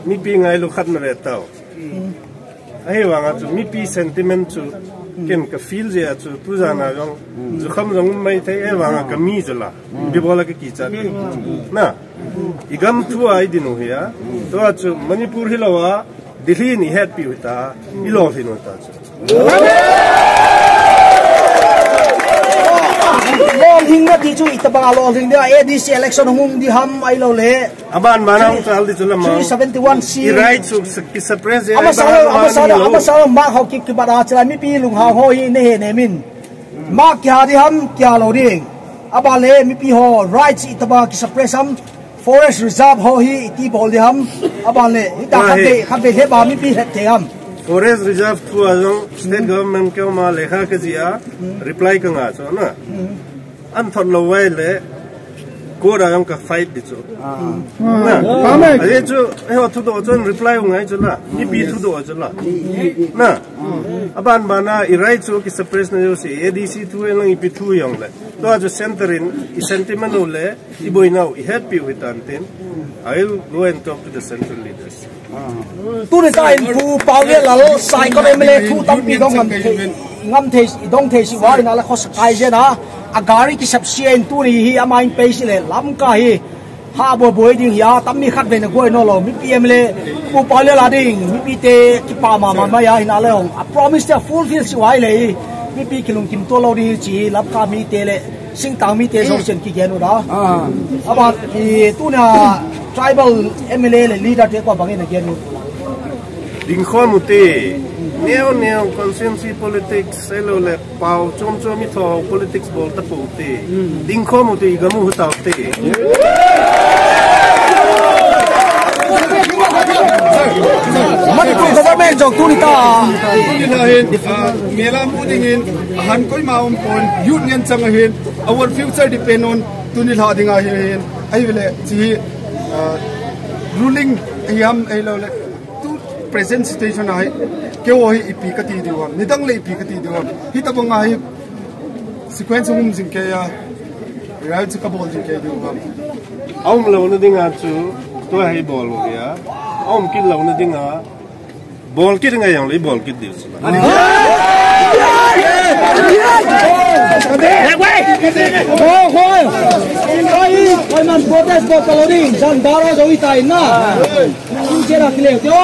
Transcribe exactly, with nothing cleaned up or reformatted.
Mipi ngailu khat na ve tau. Ahivanga chu mipi sentiment chu ken ka feel jeh a chu tujana jong jukham jong um maithei, ahivanga ka mi chu la. Ipi bola ka kichat. Na. I gam thu a i din u hi a. Tua chu Manipur hilou a Delhi in i hetpi u ta. I lolhin u ta chu. Lolhing na ti chu itobang a lolhing dia, A D C election hung um di ham ahilou le. Aban ban a hung chal di chu lamang. Three seventy-one C. I right chu ki suppress e. Ama sa, ama sa, ama sa ma ho ki, ki bada chila mipi lunghang ho hi ne he ne min. Ma kya di ham, kya lou ding. Aban le mipi ho rights itobang ki suppress ham, forest reserve ho hi iti bol di ham. Aban le hita khat ve, khat ve le ba mipi het thei ham. Forest reserve thu a jong state government keima lekha ka jih a, reply ka ngah chu na. An thot lou vai le court a jong ka fight di chu. Na. Amen. Ahi chu, eiho thudoh chun reply u ngai chu la. Mipi thudoh chu la. Na. Aban ban a i right chu ki suppress na jouse, A D C thu e lang ipi thu jong le. Tua chu center in i sentiment u le i boina u i hetpi u hitan tin. I will go and talk to the central leaders. Tuni ta in Pu Paolienlal Saikot M L A thu tampi dong ngam thei, ngam thei, dong thei si uva, ahina le khosa kai jeng a, a gari kisap sia in tuni hi ama in pei si le Lamka hi ha boi boi ding hi a, tam mi khat ve na goi no lou, mipi M L A, Pu Paolienlal a ding, mipi te kipa mama mai a, ahina le hung, a promise te fulfill si uva le, mipi kilungkim to lou ding chi, Lamka mite le, Singtang mite jousen kigen u da. Aban, i tuna tribal M L A le leader te ko bangin a gen u. Dingkhom u te, neo neo constituency politics, ahilou le pao chom chom i tho politics bol ta pou te. Dingkhom u te, i gam u hu tau te. Manipur government jong tuni ta. Tuni ta hin, ah, mela mu ding hin, han koima um pon, youth ngen chang ahin, our future depend on, tuni lha ding ahin, ahivele, chi hi, ah, ruling, ahi ham, ahilou le, tu present situation ahi, keiho hi ipi kati diu ham, nidang le ipi kati diu ham, hitabang ahi, sequence um jing kei a, right chu ka bol jing kei diu ham. Aum louna dinga chu, tua hi bol u hi a, aum kit louna dinga, Bol kit ngai jong le bol kit diu. Hoi, hoi. Hoi, hoi man protest bol ka lou ding. Jan baro jo i tai na. Kera kile tio.